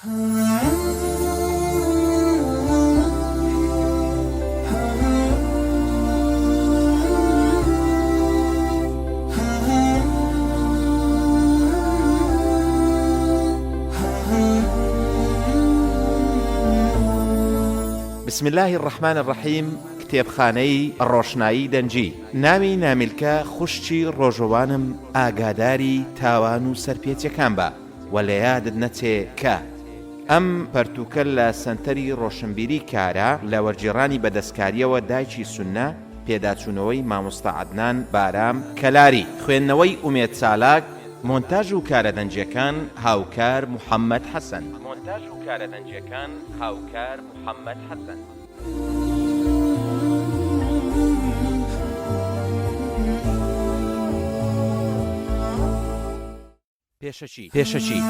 بسم اللە الرحمن الرحیم کتێبخانەی ڕۆشنایی دەنگی ناوی نامیلکە خوشکی ڕۆژەوانم ئاگاداری تاوان و سەرپێچیەکان بە وە لەیادت نەچێ کە ئەم پەرتووکە لە سەنتەری ڕۆشنبیری کارە لە وەرگێڕانی بە دەستکارییەوە دایکی سوننە، پێداچوونەوەی مامۆستا عەدنان بارام کەلاری، خوێندنەوەی ئومێد چالاک، مۆنتاژ و کارە دەنگییەکان هاوکار محەمەد حەسەن. مۆنتاژ و کارە دەنگییەکان هاوکار محەمەد حەسەن. پێشەکی پێشەکی.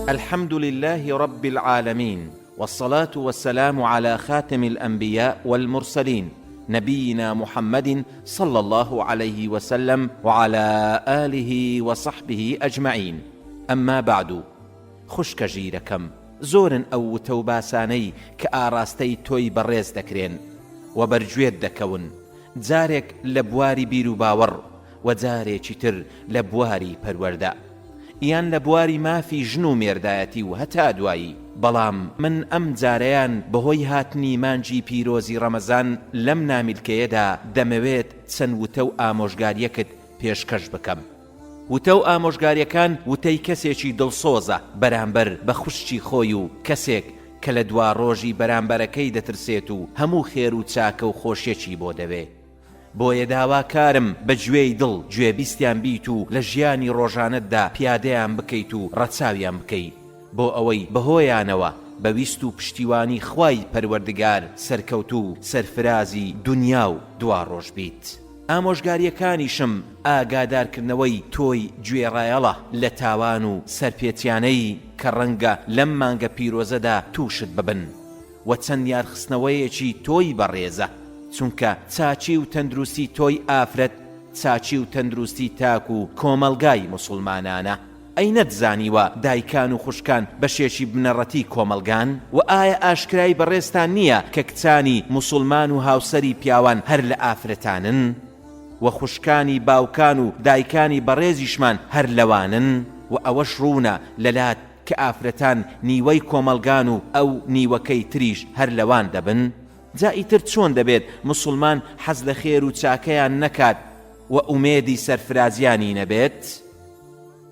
الحمد لله رب العالمین والصلاة والسلام علی خاتم الانبیاء والمرسلین نبینا محمد صلی اللە علیه وسلم وعلی آله وصحبه اجمعین اما بعد خوشکە ژیرەکەم زۆرن ئەو وتە و باسانەی کە ئاڕاستەی تۆی بەڕێز دەکرێن و بەرگوێت دەکەون جارێک لە بواری بیروباوەڕ و جارێکی تر لە بواری پەروەردە یان لە بواری مافی ژن و مێردایەتی و هەتا دوایی، بەڵام من ئەم جارەیان بەهۆی هاتنی مانگی پیرۆزی ڕەمەزان لەم نامیلکەیەدا دەمەوێت چەند وتە و ئامۆژگاریەکت پێشکەش بکەم. وتە و ئامۆژگاریەکان وتەی کەسێکی دڵسۆزە بەرامبەر بە خوشکی خۆی و کەسێک کە لە دواڕۆژی بەرامبەرەکەی دەترسێت و هەموو خێر و چاکە و خۆشیەکی بۆ دەوێ. بۆیە داواکارم بە گوێی دڵ گوێبیستیان بیت و لە ژیانی ڕۆژانەتدا پیادەیان بکەیت و ڕەچاویان بکەی بۆ ئەوەی بەهۆیانەوە بە ویست و پشتیوانی خوای پەروەردگار سەرکەوتوو و سەرفرازی دونیا و دواڕۆژ بیت. ئامۆژگاریەکانیشم ئاگادارکردنەوەی تۆی گوێڕایەڵە لە تاوان و سەرپێچیانەی کە ڕەنگە لەم مانگە پیرۆزەدا تووشت ببن. وە چەند یارخستنەوەیەکی تۆی بەڕێزە چونکە چاکی و تەندروستی تۆی ئافرەت چاکی و تەندروستی تاک و کۆمەڵگای موسوڵمانانە ئەی نەتزانیوە دایکان و خوشکان بەشێکی بنەڕەتی کۆمەڵگان؟ وە ئایا ئاشکرای بەڕێزتان نیە کە کچانی موسوڵمان و هاوسەری پیاوان هەر لە ئافرەتانن؟ وە خوشکانی باوکان و دایکانی بەڕێزیشمان هەر لەوانن؟ وە ئەوەش ڕوونە لەلات کە ئافرەتان نیوەی کۆمەڵگان و ئەو نیوەکەی تریش هەر لەوان دەبن جا ئیتر چۆن دەبێت موسوڵمان حەز لە خێر و چاکەیان نەکات و ئومێدی سەرفرازیانی نەبێت؟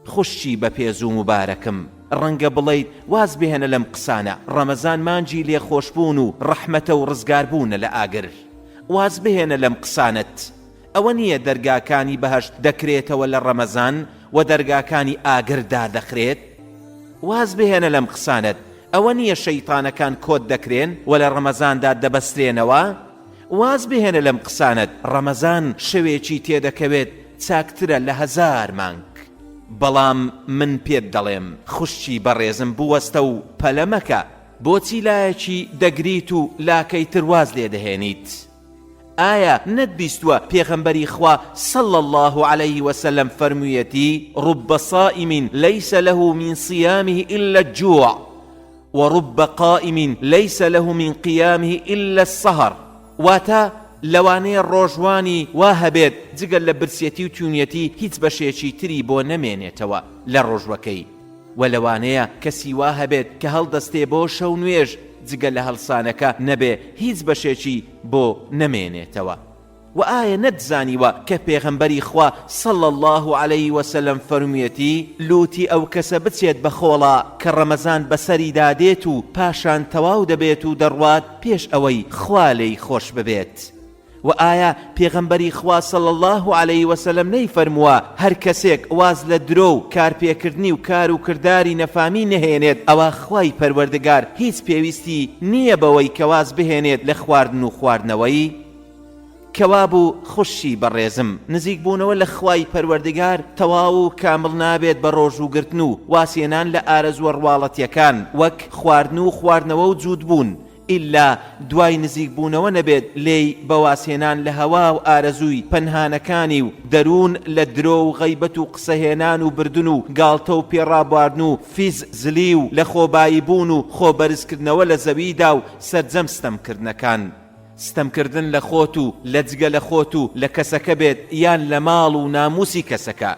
خوشکی بەپێز و موبارەکم ڕەنگە بڵێیت واز بهێنە لەم قسانە ڕەمەزان مانگی لێخۆشبوون و ڕەحمەتە و ڕزگاربوونە لە ئاگر واز بهێنە لەم قسانەت ئەوە نییە دەرگاکانی بەهەشت دەکرێتەوە لە ڕەمەزان و دەرگاکانی ئاگر دادەخرێت؟ واز بهێنە لەم قسانەت، ئەوە نییە شەیتانەکان کۆت دەکرێن و لە ڕەمەزاندا دەبەسترێنەوە؟ واز بهێنە لەم قسانەت، ڕەمەزان شەوێکی تێدەکەوێت چاکترە لە هەزار مانگ. بەڵام من پێت دەڵێم خوشکی بەڕێزم بوەستە و پەلە مەکە، بۆچی لایەکی دەگریت و لاکەی تر واز لێدەهێنیت؟ ئایا نەتبیستووە پێغەمبەری خوا صلی اللە علیه وسلم فەرموویەتی، رب صائم لیس له من صیامه الا الجوع ورب قائم لیس له من قیامه الا السهر واتە، لەوانەیە ڕۆژوانی وا هەبێت جگە لە برسێتی و تینوێتی هیچ بەشێکی تری بۆ نەمێنێتەوە لە ڕۆژوەکەی، وە لەوانەیە کەسی وا هەبێت کە هەڵدەستێ بۆ شەو نوێژ جگە لە هەڵسانەکە نەبێ هیچ بەشێکی بۆ نەمێنێتەوە وە ئایا نەتزانیوە کە پێغەمبەری خوا صلی اللە علیه وسلم فەرموویەتی لوتی ئەو کەسە بچێت بە خۆڵا کە ڕەمەزان بەسەریدا دێت و پاشان تەواو دەبێت و دەڕوات پێش ئەوەی خوا لێی خۆش ببێت وە ئایا پێغەمبەری خوا صلی اللە علیە وسلم نەیفەرمووە هەر کەسێک واز لە درۆ و کارپێکردنی و کار و کرداری نەفامی نەهێنێت ئەوا خوای پەروەردگار هیچ پێویستی نیە بەوەی کە واز بهێنێت لە خواردن و خواردنەوەی؟ کەوابوو خوشکی بەڕێزم، نزیکبوونەوە لە خوای پەروەردگار تەواو و کامڵ نابێت بە ڕۆژووگرتن و وازهێنان لە ئارەزووە ڕواڵەتیەکان وەک خواردن و خواردنەوە و جووتبوون، ئیلا دوای نزیکبوونەوە نەبێت لێی بە وازهێنان لە هەوا و ئارەزووی پەنهانەکانی و دەروون لە درۆ و غەیبەت و قسەهێنان و بردن و گاڵتە و پێڕابواردن و فیز زلی و لەخۆباییبوون و خۆبەرزکردنەوە لە زەویدا و سەرجەم ستەمکردنەکان. ستەمکردن لە خۆت و لە جگە لە خۆت و لە کەسەکە بێت یان لە ماڵ و ناموسی کەسەکە.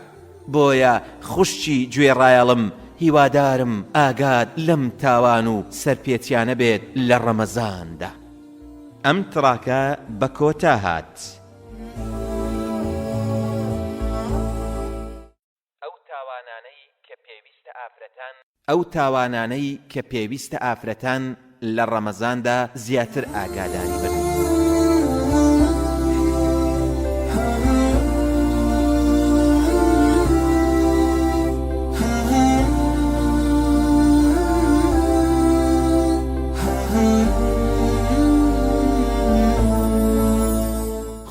بۆیە خوشکی گوێڕایەڵم هیوادارم ئاگات لەم تاوان و سەرپێچیانە بێت لە ڕەمەزاندا. ئەم تڕاکە بە کۆتا هات. ئەو تاوانانەی کە پێویستە ئافرەتان. ئەو تاوانانەی کە پێویستە ئافرەتان لە ڕەمەزاندا زیاتر ئاگاداری بن.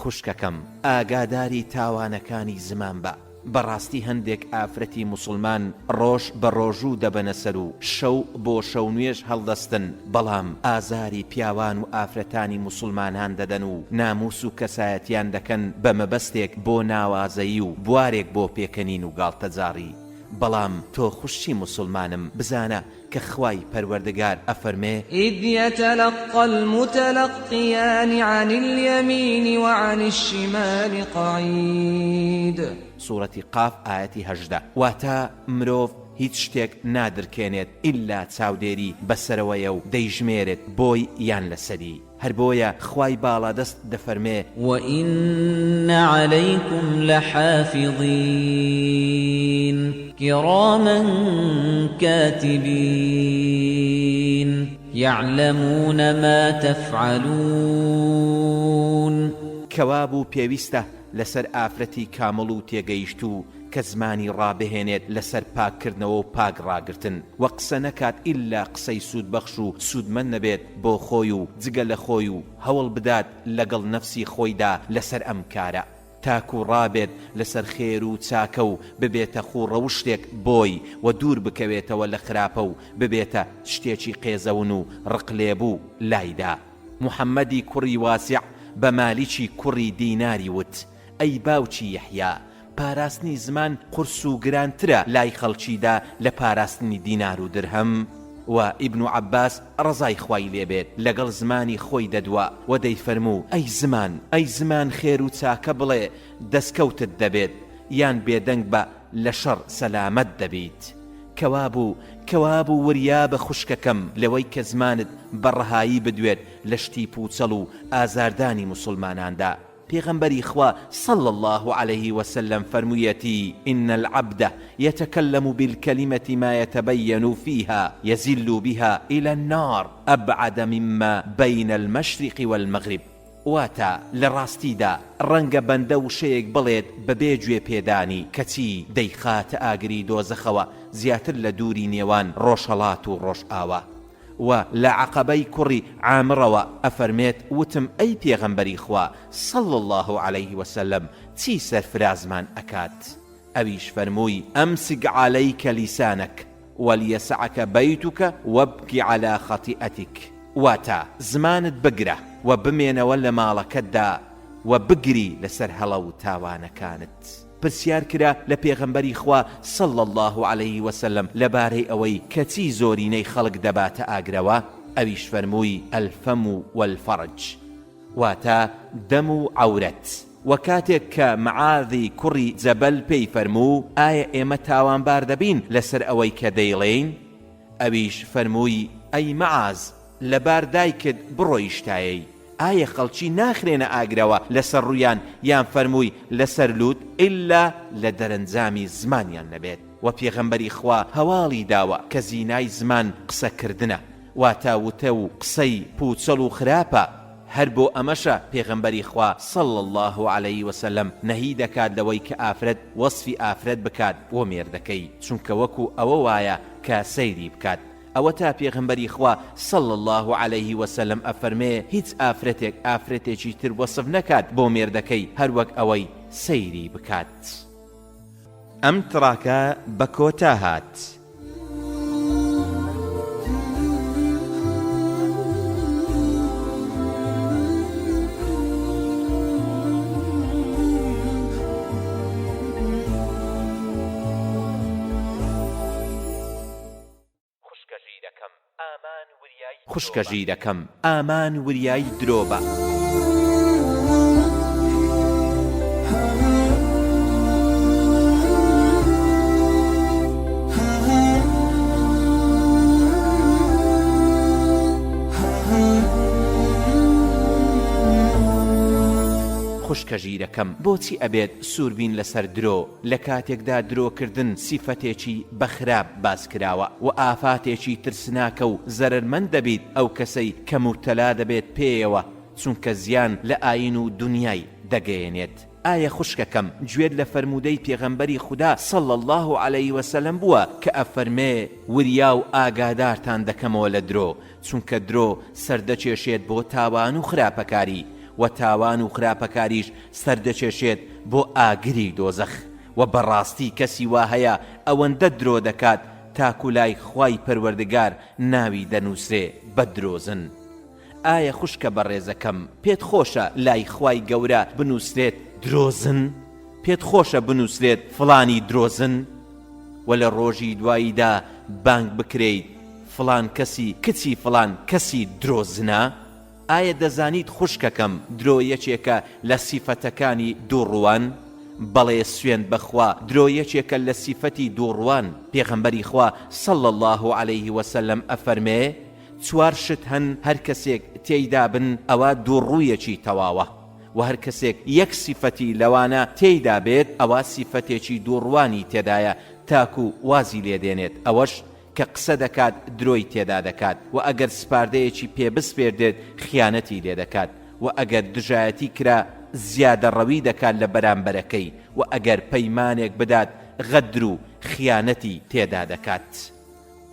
خوشکەکەم ئاگاداری تاوانەکانی زمان بە. بەڕاستی هەندێک ئافرەتی موسڵمان ڕۆژ بە ڕۆژوو دەبەنە سەر و شەو بۆ شەو نوێژ هەڵدەستن بەڵام ئازاری پیاوان و ئافرەتانی موسڵمانان دەدەن و ناموس و کەسایەتیان دەکەن بە مەبەستێک بۆ ناوازەیی و بوارێک بۆ پێکەنین و گاڵتەجاڕی بەڵام تۆ خوشکی موسڵمانم بزانە کە خوای پەروەردگار ئەفەرمێ. اذ یتلقی المتلقیان عن الیمین وعن الشمال قعید. سورەتی قاف ئایەتی 18، واتە، مرۆڤ هیچ شتێک نادرکێنێت ئیلا چاودێری بەسەرەوەیە و دەیژمێرێت بۆی یان لەسەری، هەر بۆیە خوای باڵادەست دەفەرمێ. وَإِنَّ عَلَیْکُمْ لَحَافِظِینَ کِرَامًا کَاتِبِینَ یَعْلَمُونَ مَا تَفْعَلُونَ. کەوابوو پێویستە لەسەر ئافرەتی کامڵ و تێگەیشتوو کە زمانی ڕابهێنێت لەسەر پاککردنەوە و پاک ڕاگرتن، وە قسە نەکات ئیلا قسەی سوودبەخش و سوودمەند نەبێت بۆ خۆی و جگە لە خۆی و هەوڵ بدات لەگەڵ نەفسی خۆیدا لەسەر ئەم کارە تاکو ڕابێت لەسەر خێر و چاکە و ببێتە خوو ڕەوشتێک بۆی و دوور بکەوێتەوە لە خراپە و ببێتە شتێکی قێزەون و ڕق لێبوو لایدا. محمدی کوڕی واسع بە مالیکی کوڕی دیناری وت، ئەی باوکی یەحیا، پاراستنی زمان قورس و گرانترە لای خەڵکیدا لە پاراستنی دینار و درهەم؟ وە ئیبن عەباس ڕەزای خوای لێ بێت لەگەڵ زمانی خۆی دەدوا و دەیفەرموو، ئەی زمان، ئەی زمان خێر و چاکە بڵێ دەسکەوتت دەبێت، یان بێدەنگ بە لە شەڕ سەلامەت دەبیت. کەوابوو، کەوابوو وریابە خوشکەکەم لەوەی کە زمانت بە ڕەهایی بدوێت لە شتی پوچەڵ و ئازاردانی موسڵماناندا. پێغەمبەری خوا صلی اللە علیه وسلم فەرموویەتی، ان العبد یتکلم بالکلمە ما یتبین فیها یزل بها الی النار ابعد مما بین المشرق والمغرب، واتە، لە ڕاستیدا ڕەنگە بەندە وشەیەک بڵێت بەبێ گوێ پێدانی کەچی دەیخاتە ئاگری دۆزەخەوە زیاتر لە دووری نێوان ڕۆژهەڵات و ڕۆژئاوا. وە لە عەقەبەی کوڕی عامرەوە ئەفەرمێت وتم ئەی پێغەمبەری خوا صلی اللە علیه وسلم چی سەرفرازمان ئەکات؟ ئەویش فەرمووی امسک علیک لسانک ولیسعک بیتک وابک علی خطیئتک واتە، زمانت بگرە و بمێنەوە لە ماڵەکەتدا و بگری لەسەر هەڵە و تاوانەکانت. پرسیار کرا لە پێغەمبەری خوا صلی اللە علیه وسلم لەبارەی ئەوەی کە چی زۆرینەی خەڵک دەباتە ئاگرەوە؟ ئەویش فەرمووی، الفم والفرج، واتە، دەم و عەورەت. وە کاتێک کە معاذی کوڕی جەبەل پێی فەرموو، ئایا ئێمە تاوانبار دەبین لەسەر ئەوەی کە دەیڵێین؟ ئەویش فەرمووی، ئەی معاذ لەبار دایکت بڕۆیشتایەی، ئایە خەڵکی ناخرێنە ئاگرەوە لەسەر ڕوویان یان فەرمووی لەسەر لووت ئیلا لە دەرەنجامی زمانیان نەبێت وە پێغەمبەری خوا هەواڵی داوە کە زینای زمان قسە کردنە واتە وتە و قسەی پوچەڵ و خراپە هەر بۆ ئەمەشە پێغەمبەری خوا صلی اللە علیە وسلم نەهی دەکات لەوەی کە ئافرەت وەسفی ئافرەت بکات بۆ مێردەکەی چونکە وەکو ئەوە وایە کە سەیری بکات. ئەوەتا پێغەمبەری خوا صلی اللە علیه وسلم ئەفەرمێ هیچ ئافرەتێک ئافرەتێکی تر وەسف نەکات بۆ مێردەکەی هەروەک ئەوەی سەیری بکات. ئەم تڕاکە بە کۆتا هات. خوشکە ژیرەکەم ئامان وریای درۆ بە. خوشکە ژیرەکەم بۆچی ئەبێت سووربین لەسەر درۆ لە کاتێکدا درۆکردن سیفەتێکی بە خراپ باس کراوە وە ئافاتێکی ترسناکە و زەرەرمەند دەبیت ئەو کەسەی کە موبتەلا دەبێت پێیەوە چونکە زیان لە ئاین و دونیای دەگەیەنێت ئایە خوشکەکەم گوێت لە فەرموودەی پێغەمبەری خودا صلی اللە علیە وسلم بووە کە ئەفەرمێ وریا و ئاگادارتان دەکەمەوە لە درۆ چونکە درۆ سەردەکێشێت بۆ تاوان و خراپەکاری وە تاوان و خراپەکاریش سەردەکێشێت بۆ ئاگری دۆزەخ وە بەڕاستی کەسی وا هەیە ئەوەندە درۆ دەکات تاکو لای خوای پەروەردگار ناوی دەنوسرێ بە درۆزن ئایە خوشکە بەڕێزەکەم پێت خۆشە لای خوای گەورە بنوسرێت درۆزن پێت خۆشە بنوسرێت فڵانی درۆزن وە لە ڕۆژی دواییدا بانگ بکرێیت فڵان کەسی کچی فڵان کەسی درۆزنە؟ ئایا دەزانیت خوشکەکەم درۆ یەکێکە لە سیفەتەکانی دووڕووان؟ بەڵێ سوێند بەخوا درۆ یەکێکە لە سیفەتی دووڕووان، پێغەمبەری خوا صلی اللە علیه وسلم ئەفەرمێ، چوار شت هەن هەر کەسێک تێیدا بن ئەوە دووڕوویەکی تەواوە، وە هەر کەسێک یەک سیفەتی لەوانە تێیدا بێت ئەوا سیفەتێکی دووڕووانی تێدایە تاکو وازی لێدێنێت ئەوەش کە قسە دەکات درۆی تێدا دەکات وە ئەگەر سپاردەیەکی پێ بسپێردێت خیانەتی لێ دەکات وە ئەگەر دژایەتی کرا زیادەڕەوی دەکات لە بەرامبەرەکەی وە ئەگەر پەیمانێک بدات غەدر و خیانەتی تێدا دەکات.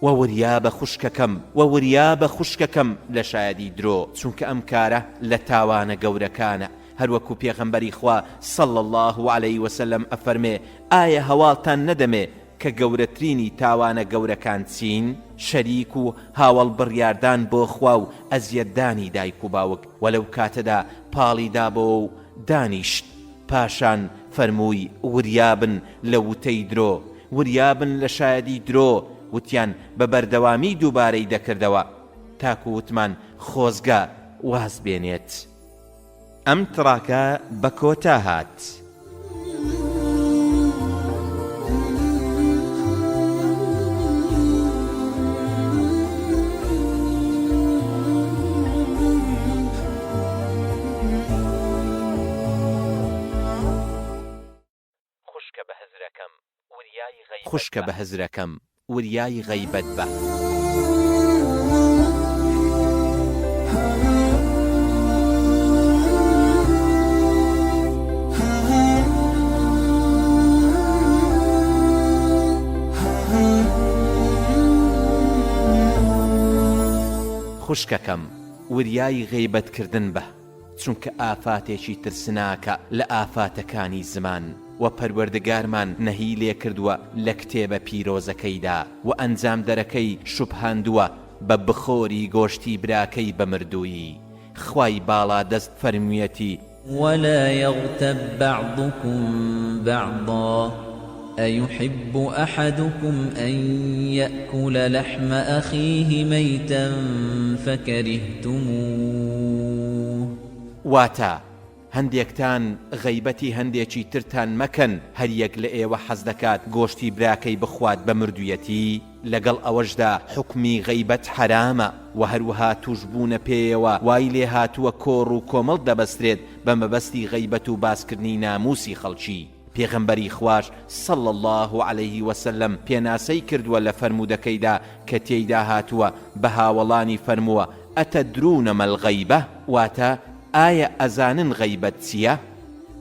وە وریابە خوشکەکەم وە وریابە خوشکەکەم لە شایەدی درۆ چونکە ئەم کارە لە تاوانە گەورەکانە هەروەکو پێغەمبەری خوا صلی اللە علیە وسلم ئەفەرمێ ئایا هەواڵتان نەدەمێ کە گەورەترینی تاوانە گەورەکان چین؟ شەریک و هاوەڵ بڕیاردان بۆ خوا و ئەزیەتدانی دایک و باوک، وە لەو کاتەدا پاڵی دابۆوە و دانیشت، پاشان فەرمووی، وریابن لە وتەی درۆ، وریابن لە شایەدی درۆ، وتیان بە بەردەوامی دووبارەی دەکردەوە، تاکو وتمان خۆزگە واز بێنێت. ئەم تڕاکە بە کۆتا هات. خوشکە بەهزرەکەم وریای غەیبەت بە. خوشکەکەم وریای غەیبەت کردن بە. چونکە ئافاتێکی ترسناکە لە ئافاتەکانی زمان، وە پەروەردگارمان نەهی لێکردووە لە کتێبە پیرۆزەکەیدا، وە ئەنجامدەرەکەی شوبهاندووە بە بخۆری گۆشتی براکەی بە مردوویی، خوای باڵادەست فەرموویەتی. ولا یغتب بعضکم بعضا ایحب احدکم ان یاکل لحم اخیه میتا فکرهتموه. واتە، هەندێکتان غەیبەتی هەندێکی ترتان مەکەن، هەریەک لە ئێوە حەز دەکات گۆشتی براکەی بخوات بە مردویەتی، لەگەڵ ئەوەشدا حوکمی غەیبەت حەرامە، وە هەروەها توشبوونە پێیەوە وای لێهاتووە کۆڕ و کۆمەڵ دەبەسترێت بە مەبەستی غەیبەت و باسکردنی ناموسی خەڵکی. پێغەمبەری خواش صلی اللە علیه وسلم پێناسەی کردووە لە فەرموودەکەیدا کە تێیدا هاتووە بە هاوەڵانی فەرمووە، اتدرون ما الغیبە؟ واتە، ئایا ئەزانن غەیبەت چییە؟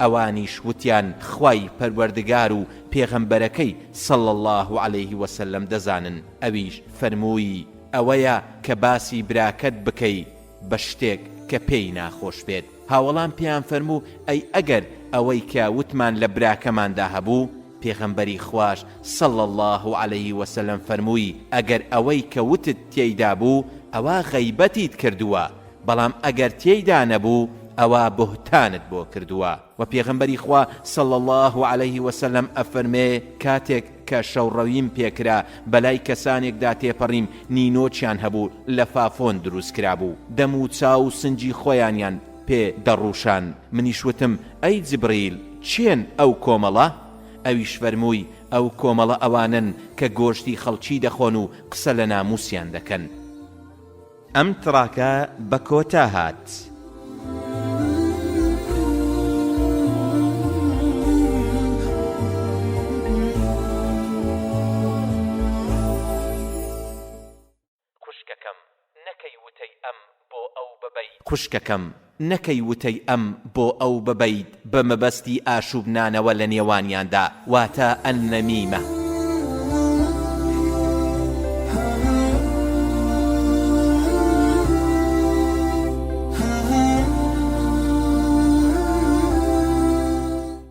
ئەوانیش وتیان خوای پەروەردگار و پێغەمبەرەکەی صلی اللە علیه وسلم دەزانن، ئەویش فەرمووی. ئەوەیە کە باسی براکەت بکەی بە شتێک کە پێی ناخۆش بێت. هاوەڵان پێیان فەرموو، ئەی ئەگەر ئەوەی کە وتمان لە براکەماندا هەبوو؟ پێغەمبەری خواش، صلی اللە علیه وسلم، فەرمووی، ئەگەر ئەوەی کە وتت تێیدا بوو ئەوا غەیبەتیت کردووە، بەڵام ئەگەر تێیدا نەبوو ئەوا بوهتانت بۆ کردووە. وە پێغەمبەری خوا، صلی اللە علیه وسلم، ئەفەرمێ، کاتێک کە شەوڕەویم پێکرا بەلای کەسانێکدا تێپەڕیم نینۆکیان هەبوو لە فافۆن دروست کرابوو دەم و چاو و سنگی خۆیانیان پێ دەڕووشان، منیش وتم، ئەی جبرئیل کێن ئەو کۆمەڵە؟ ئەویش فەرمووی، ئەو کۆمەڵە ئەوانەن کە گۆشتی خەڵکی دەخۆن و قسە لە ناموسیان دەکەن. ئەم تڕاکە بە کۆتا هات. خوشکەکەم نەکەی وتەی ئەم بۆ ئەو ببەیت. خوشکەکەم نەکەی وتەی ئەم بۆ ئەو ببەیت بە مەبەستی ئاشوب نانەوە لە نێوانیاندا واتە، النمیمە.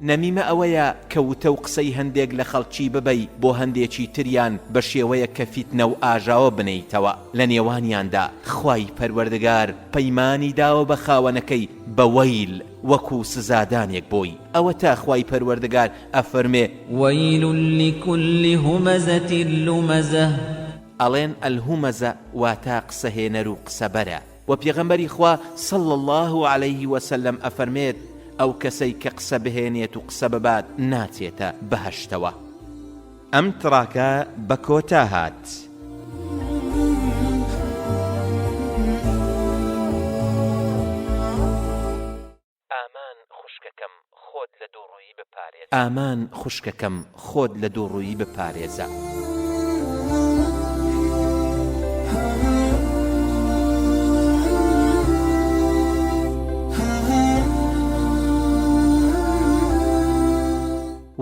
نەمیمە ئەوەیە کە وتە و قسەی هەندێک لە خەڵکی ببەی بۆ هەندێکی تریان بە شێوەیەک کە فیتنە و ئاژاوە بنێیتەوە لە نێوانیاندا، خوای پەروەردگار پەیمانی داوە بە خاوەنەکەی بە وەیل وەکو سزادانێک بۆی، ئەوەتا خوای پەروەردگار ئەفەرمێ. ویل لکل همزە لمزە. ئەڵێن الهمزە واتە قسەهێنەر و قسەبەرە. وە پێغەمبەری خوا صلی اللە علیه وسلم ئەفەرمێت، ئەو کەسەی کە قسە بهێنێت و قسە ببات ناچێتە بەهەشتەوە. ئەم تڕاکە بە کۆتا هات. ئامان خوشکەکەم خۆت لە دووڕوویی بپارێزە. ئامان خوشکەکەم خۆت لە دووڕوویی بپارێزە.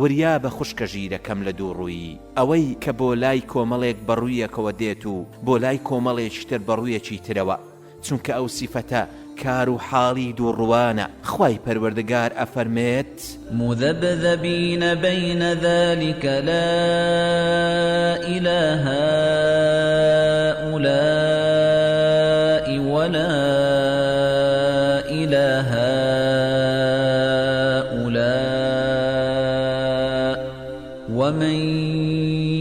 وریابە خوشکە ژیرەکەم لە دووڕوویی، ئەوەی کە بۆ لای کۆمەڵێک بە ڕوویەکەوە دێت و بۆ لای کۆمەڵێکی تر بە ڕوویەکی ترەوە، چونکە ئەو سیفەتە کار و حاڵی دووڕووانە، خوای پەروەردگار ئەفەرمێت. مذبذبین بین ذلک لا الی هؤلاء ولا الی هؤلاء ومن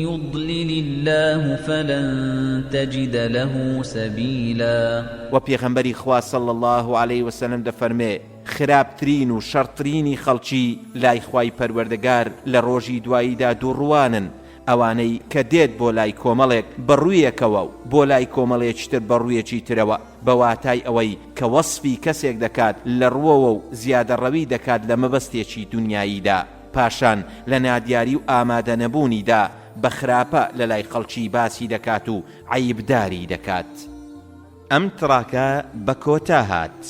یضلل اللە فلن تجد له سبیلا. وە پێغەمبەری خوا صلی اللە علیە وسلم دەفەرمێ، خراپترین و شەڕترینی خەڵکی لای خوای پەروەردگار لە ڕۆژی دواییدا دووڕووانن، ئەوانەی کە دێت بۆ لای کۆمەڵێک بە ڕوویەکەوە و بۆ لای کۆمەڵێکی تر بە ڕوویەکی ترەوە، بە واتای ئەوەی کە وەسفی کەسێک دەکات لە ڕووەوە و زیادەڕەوی دەکات لە مەبەستێکی دونیاییدا. پاشان لە نادیاری و ئامادەنەبوونیدا بە خراپە لەلای خەڵکی باسی دەکات و عەیبداری دەکات. ئەم تڕاکە بە کۆتا هات.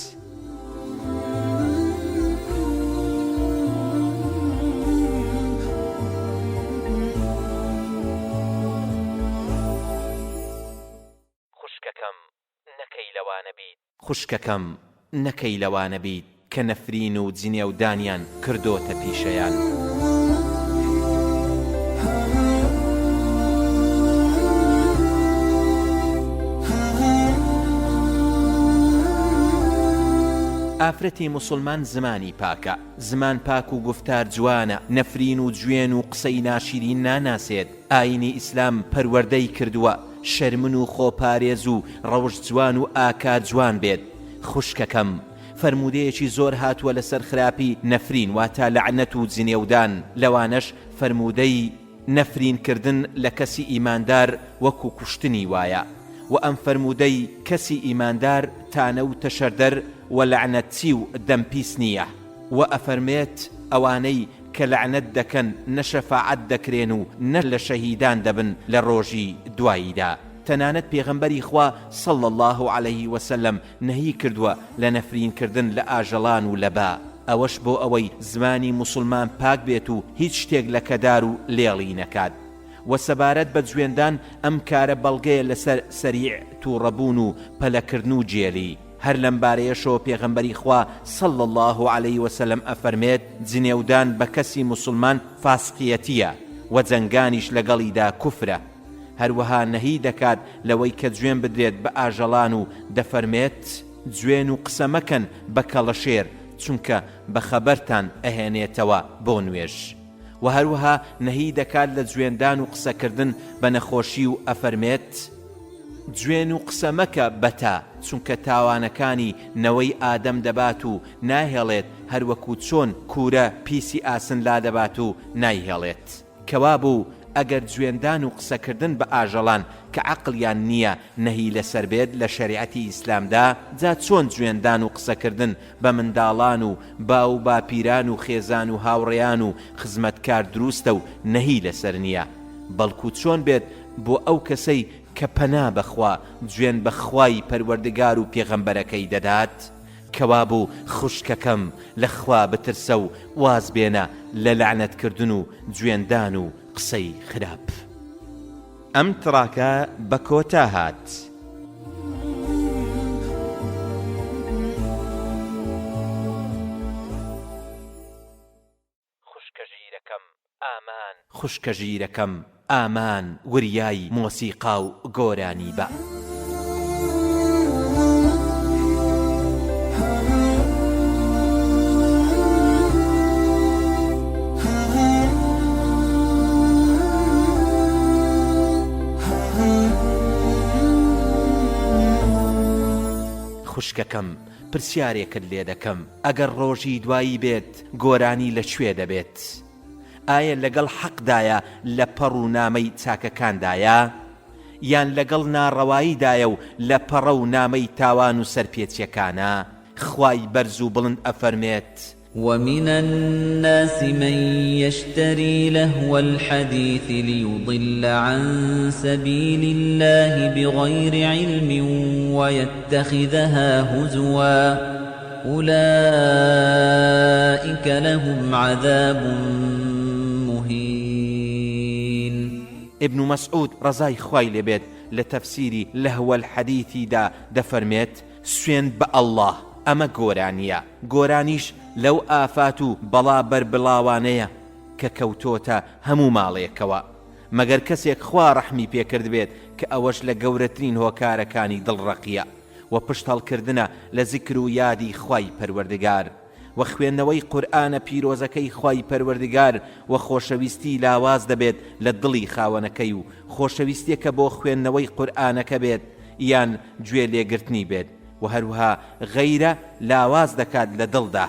خوشکەکەم نەکەی لەوانە بیت. خوشکەکەم نەکەی لەوانە بیت کە نەفرین و جنێودانیان کردۆتە پیشەیان. ئافرەتی موسڵمان زمانی پاکە، زمان پاک و گوفتار جوانە، نەفرین و جوێن و قسەی ناشیرین ناناسێت، ئاینی ئیسلام پەروەردەی کردووە شەرمن و خۆپارێز و ڕەوشت جوان و ئاکار جوان بێت خوشکەکەم فەرموودەیەکی زۆر هاتووە لەسەر خراپی نەفرین واتە لەعنەت و جنێودان لەوانەش فەرموودەی نەفرین کردن لە کەسی ئیماندار وەکو کوشتنی وایە وە ئەم فەرموودەی کەسی ئیماندار تانە و تەشەردەر و لەعنەتچی و دەم پیس نییە وە ئەفەرمێت ئەوانەی کە لەعنەت دەکەن نە شەفاعەت دەکرێن و نە لە شەهیدان دەبن لە ڕۆژی دواییدا تەنانەت پێغەمبەری خوا صلی اللە علیه وسلم نەهی کردووە لە نەفرین کردن لە ئاژەڵان و لە با ئەوەش بۆ ئەوەی زمانی موسڵمان پاک بێت و هیچ شتێک لەکەدار و لێڵی نەکات. وە سەبارەت بە جوێندان ئەم کارە بەڵگەیە لەسەر سەریع توڕەبوون و پەلەکردن و گێلی، هەر لەم بارەیەشەوە پێغەمبەری خوا صلی اللە علیە وسلم ئەفەرمێت، جنێودان بە کەسی موسڵمان فاسقیەتیە، وە جەنگانیش لەگەڵیدا کوفرە. هەروەها نەهی دەکات لەوەی کە جوێن بدرێت بە ئاژەڵان و دەفەرمێت، جوێن و قسە مەکەن بە کەڵەشێر چونکە بە خەبەرتان ئەهێنێتەوە بۆ نوێژ. وە هەروەها نەهی دەکات لە جوێندان و قسەکردن بە نەخۆشی و ئەفەرمێت، جوێن و قسە مەکە بە تا، چونکە تاوانەکانی نەوەی ئادەم دەبات و ناهێڵێت هەروەکو چۆن کوورە پیسی ئاسن لادەبات و نایهێڵێت. کەوابوو ئەگەر جوێندان و قسەکردن بە ئاژەڵان کە عەقڵیان نییە نەهی لەسەر بێت لە شەریعەتی ئیسلامدا، جا چۆن جوێندان و قسەکردن بە منداڵان و باو و باپیران و خێزان و هاوڕێیان و خزمەتکار دروستە و نەهی لەسەر نییە؟ بەڵکو چۆن بێت بۆ ئەو کەسەی کە پەنا بەخوا جوێن بە خوای پەروەردگار و پێغەمبەرەکەی دەدات؟ کەوابوو خوشکەکەم لە خوا بترسە و واز بێنە لە لەعنەت کردن و جوێندان و قسەی خراپ. ئەم تڕاکە بە کۆتا هات. خوشکە ژیرەکەم ئامان. خوشکە ژیرەکەم ئامان وریای مۆسیقا و گۆرانی بە. خوشکەکەم پرسیارێکت لێ دەکەم ئەگەر ڕۆژی دوایی بێت گۆرانی لە کوێ دەبێت؟ ئایا لەگەڵ حەقدایە لە پەڕ و نامەی چاکەکاندایە؟ یان لەگەڵ ناڕەواییدایە و لە پەڕە و نامەی تاوان و سەرپێچیەکانە؟ خوای بەرز و بڵند ئەفەرمێت. ومن الناس من یشتری لهو الحدیث لیضل عن سبیل اللە بغیر علم ویتخذها هزوا اولئک لهم عذاب مهین. ابن مسعود ڕەزای خوای لێ بێت لە تەفسیری لهو الحدیث دا دەفەرمێت، سوێند بە اللە ئەمە گۆرانیە، گۆرانیش لەو ئافات و بەڵا بەربڵاوانەیە کە کەوتۆتە هەموو ماڵێکەوە، مەگەر کەسێک خوا ڕەحمی پێکردبێت کە ئەوەش لە گەورەترین هۆکارەکانی دڵڕەقیە و پشت هەڵکردنە لە زیکر و یادی خوای پەروەردگار و خوێندنەوەی قورئانە پیرۆزەکەی خوای پەروەردگار و خۆشەویستی لاواز دەبێت لە دڵی خاوەنەکەی و خۆشەویستیەکە بۆ خوێندنەوەی قورئانەکە بێت یان گوێ لێگرتنی بێت و هەروها غەیرە لاواز دەکات لە دڵدا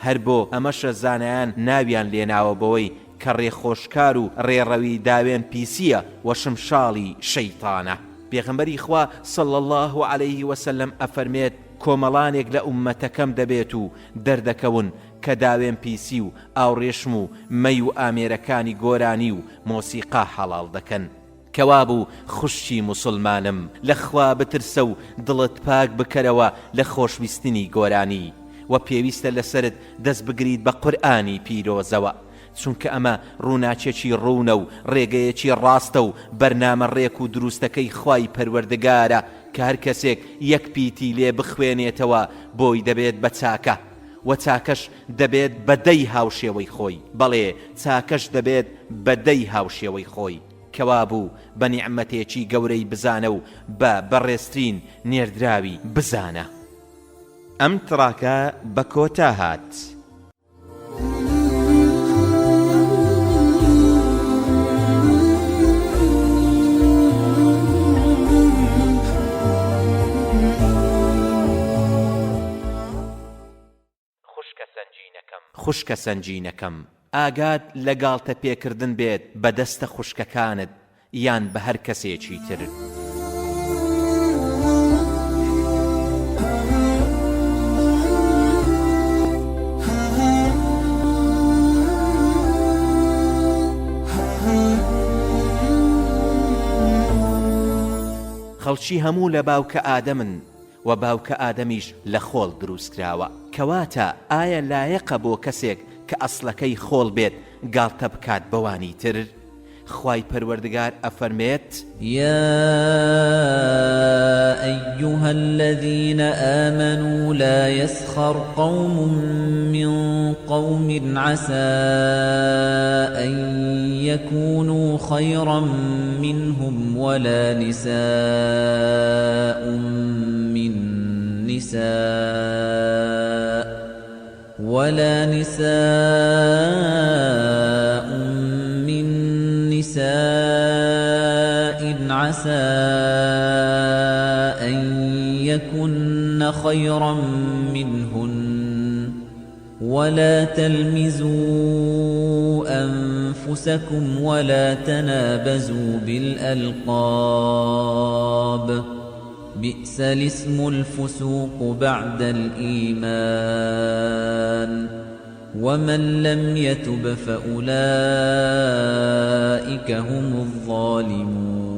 هەر بۆ ئەمەشە زانایان ناویان لێناوە بەوەی کە ڕێخۆشکار و ڕێڕەوی داوێن پیسیە و شمشاڵی شەیتانە. پێغەمبەری خوا صلی اللە علیه وسلم ئەفەرمێت، کۆمەڵانێک لە ئوممەتەکەم دەبێت و دەردەکەون کە داوێن پیسی و ئاوڕێشم و مەی و ئامێرەکانی گۆرانی و مۆسیقا حەڵاڵ دەکەن. کەوابوو خوشکی موسڵمانم لە خوا بترسە و دڵت پاک بکەرەوە لە خۆشویستنی گۆرانی، وە پێویستە لەسەرت دەست بگریت بە قورئانی پیرۆزەوە چونکە ئەمە ڕووناکیەکی ڕوونە و ڕێگەیەکی ڕاستە و بەرنامە ڕێک و دروستەکەی خوای پەروەردگارە کە هەر کەسێک یەک پیتی لێ بخوێنێتەوە بۆی دەبێت بە چاکە وە چاکەش دەبێت بە دەی هاوشێوەی خۆی بەڵێ چاکەش دەبێت بە دەی هاوشێوەی خۆی کەوابوو بە نیعمەتێکی گەورەی بزانە و بە بەڕێزترین نێردراوی بزانە. ئەم تڕاکە بە کۆتا هات. خوشکە سەنگینەکەم ئاگات لە گاڵتە پێکردن بێت بە دەستە خوشکەکانت یان بە هەر کەسێکی تر. خەڵکی هەموو لە باوکە ئادەمن وە باوکە ئادەمیش لە خۆڵ دروست کراوە کەواتە ئایا لایەقە بۆ کەسێک کە ئەسڵەکەی خۆڵ بێت گاڵتە بکات بەوانی تر؟ خوای پەروەردگار ئەفەرمێت. یا ایها الذین آمنوا لا یسخر قوم من قوم عسی ان یکونوا خیرا منهم ولا نساء من نساء ولا نساء من نساء عسى أن يكن خيرا منهن ولا تلمزوا أنفسكم ولا تنابزوا بالألقاب بئس الاسم الفسوق بعد الإيمان ومن لم يتب فأولئک هم الظالمون.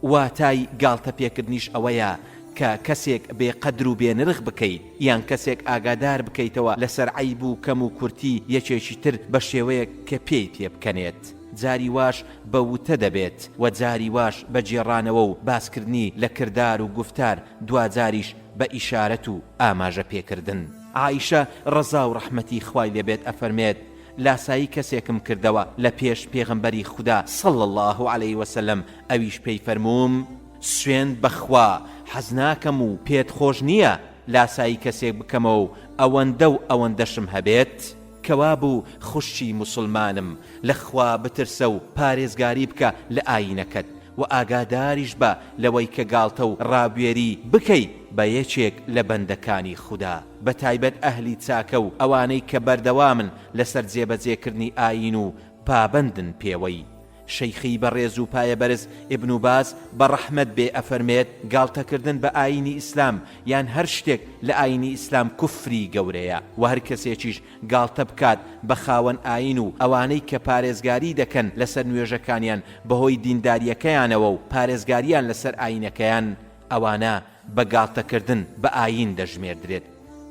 واتای گاڵتە پێکردنیش ئەوەیە کە کەسێک بێ قەدر و بێ نرخ بکەیت یان کەسێک ئاگادار بکەیتەوە لەسەر عەیب و کەم و کورتی یەکێکی تر بە شێوەیەک کە پێی پێ بکەنێت. جاری واش بە وتە دەبێت و جاری واش بە گێڕانەوە و باسکردنی لە کردار و گوفتار دواجاریش بە ئیشارەت و ئاماژە پێکردن. عائیشە ڕەزا و ڕەحمەتی خوای لێ بێت ئەفەرمێت، لاسایی کەسێکم کردەوە لە پێش پێغەمبەری خودا صلی اللە علیە وسلم ئەویش پێی فەرمووم، سوێند بە خوا حەز ناکەم و پێت خۆش نییە لاسایی کەسێک بکەمەوە و ئەوەندە و ئەوەندەشم هەبێت؟ کەوابوو خوشکی موسڵمانم لە خوا بترسە و پارێزگاری بکە لە ئایینەکەت وە ئاگاداریش بە لەوەی کە گاڵتە و ڕابوێری بکەی بە یەکێک لە بەندەکانی خودا بە تایبەت ئەهلی چاکە و ئەوانەی کە بەردەوامن لەسەر جێبەجێ کردنی ئایین و پابەندن پێوەی. شەیخی بەڕێز و پایەبەرز ئیبن باز بە ڕەحمەت بێ ئەفەرمێت، گاڵتەکردن بە ئایینی ئیسلام یان هەر شتێک لە ئایینی ئیسلام کوفری گەورەیە، وە هەر کەسێکیش گاڵتە بکات بە خاوەن ئایین و ئەوانەی کە پارێزگاری دەکەن لەسەر نوێژەکانیان بەهۆی دینداریەکەیانەوە و پارێزگاریان لەسەر ئایینەکەیان ئەوانە بە گاڵتەکردن بە ئایین دەژمێردرێت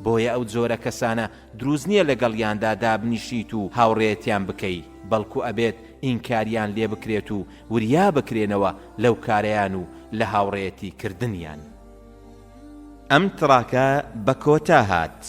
بۆیە ئەو جۆرە کەسانە دروست نیە لەگەڵیاندا دابنیشیت و هاوڕێیەتیان بکەی بەڵکو ئەبێت ئینکاریان لێ بکرێت و وریا بکرێنەوە لەو کارەیان و لە هاوڕێیەتی کردنیان. ئەم تڕاکە بە کۆتا هات.